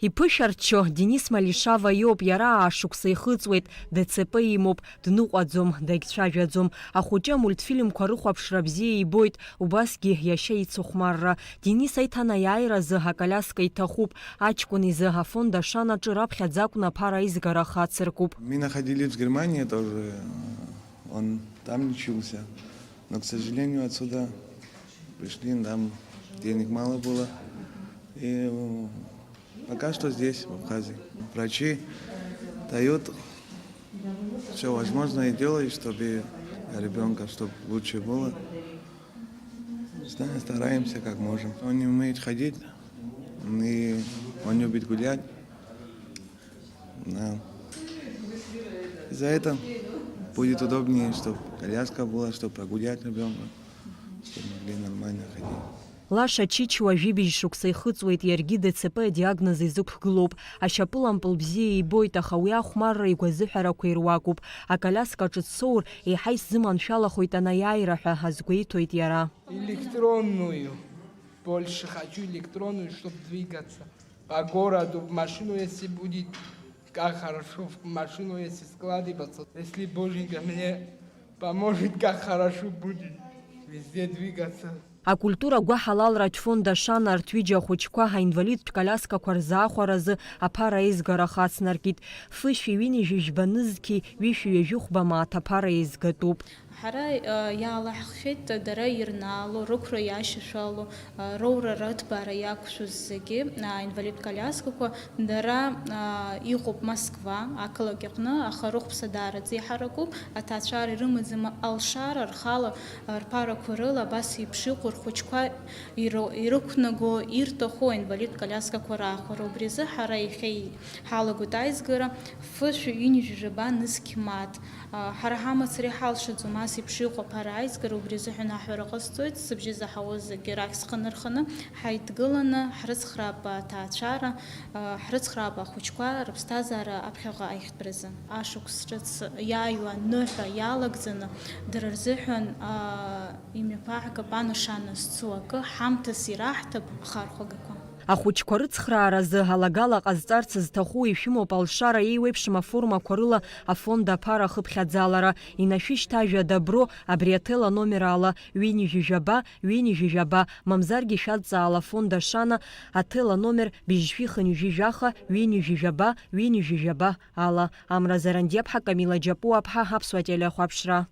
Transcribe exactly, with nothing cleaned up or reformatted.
Иԥышәарччо Денис Малишава иоуп, иара аашықәса ихыҵуеит, Д Ц П имоуп, дныҟәаӡом, дагьцәажәаӡом. Ахәыҷы амультфильмқәа рыхәаԥшра бзиа ибоит, убасгьы иашьа ицыхәмарра. Денис аиҭанеиааиразы акалиаска иҭахуп, аҷкәын изы афонд Ашанаҿы раԥхьаӡа акәны аԥара аизгара хацыркуп. Мы находились в Германии тоже, он там лечился, но, к сожалению, отсюда пришли, там денег мало было. И, э, пока что здесь, в Абхазии. Врачи дают всё возможное и делают, чтобы ребёнка, чтоб лучше было. Не знаю, стараемся, как можем. Он не умеет ходить, и он любит гулять. Да. Из-за этого будет удобнее, чтоб коляска была, чтоб прогулять ребёнка, чтоб могли нормально ходить. Лаша Чичуа жәибжь шықәса ихыҵуеит, иаргьы Д Ц П адиагноз изықәгылоуп. Ашьапылампыл бзиа ибоит, аха уи ахәмарра игәазыҳәарақәа ируакуп. Акалиаскаҿы дсоур, еиҳа исзыманшәалахоит анеиааира ҳәа азгәеиҭоит иара. Электронную. Больше хочу электронную, чтоб двигаться. По городу в машину, если будет, как хорошо в машину, если складываться. Если Боженька мне поможет, как хорошо будет везде двигаться. Акультура гәаҳалалратә фонд Ашана арҭ ҩыџьа ахәыҷқәа аинвалидтә коляскақәа рзаахәаразы аԥара аизгара хацнаркит. Фышәи ҩынҩажәи жәба нызқьи ҩышәи ҩажәи хәба мааҭ аԥара еизгатәуп. Ҳара, э, иаалаҳххьеит дара ирнаало, рықәра иашьашәало, э, роура рыҭбаара иақәшәоз зегьы, э, аинвалидтә коляскақәа, дара, э, иҟоуп Москва ақалақь аҟны, аха рыхәԥса даараӡа иҳаракуп, аҭаацәара ирымаӡам алшара, рхала, э, рԥарақәа рыла абас еиԥш иҟоу рхәыҷқәа иро-, ирықәнаго, ирҭаху аинвалидтә коляскақәа раахәара. Убри азы ҳара иахьа ҳалагоит аизгара, фышәи ҩынҩажәи жәаба нызқь мааҭ. Ҳара ҳамацара иҳалшаӡом ас еиԥш иҟоу аԥара аизгара, убри азыҳәан аҳәара ҟасҵоит, сыбжьы заҳауа зегьы рахь схы нырханы, ҳаидгыланы ҳрыцхраап аҭаацәара, ҳрыцхраап ахәыҷқәа рыԥсҭазаара аԥхьаҟа аихтәразы. Ашықәс ҿыц иааиуа аныҳәа иалагӡаны, дара рзыҳәан имҩаԥаагап анашана зцу акы, ҳамҭас ираҳҭап ахархәагақәа. Ахәыҷқәа рыцхрааразы алагала ҟазҵарц зҭаху ишәымоуп алшара еиуеиԥшым аформақәа рыла афонд аԥара ахыԥхьаӡалара. Инашәышьҭ ажәа «Добро» абри аҭел аномер ала, ҩынҩажәи жәаба, ҩынҩажәи жәаба, мамзаргьы шәадҵаала афонд Ашана аҭел аномер быжьшәи хынҩажәи жәаха, ҩынҩажәи жәаба, ҩынҩажәи жәаба ала. Амра Зарандиаԥҳа, Камила Џьапуаԥҳа, Аԥсуа телехәаԥшра.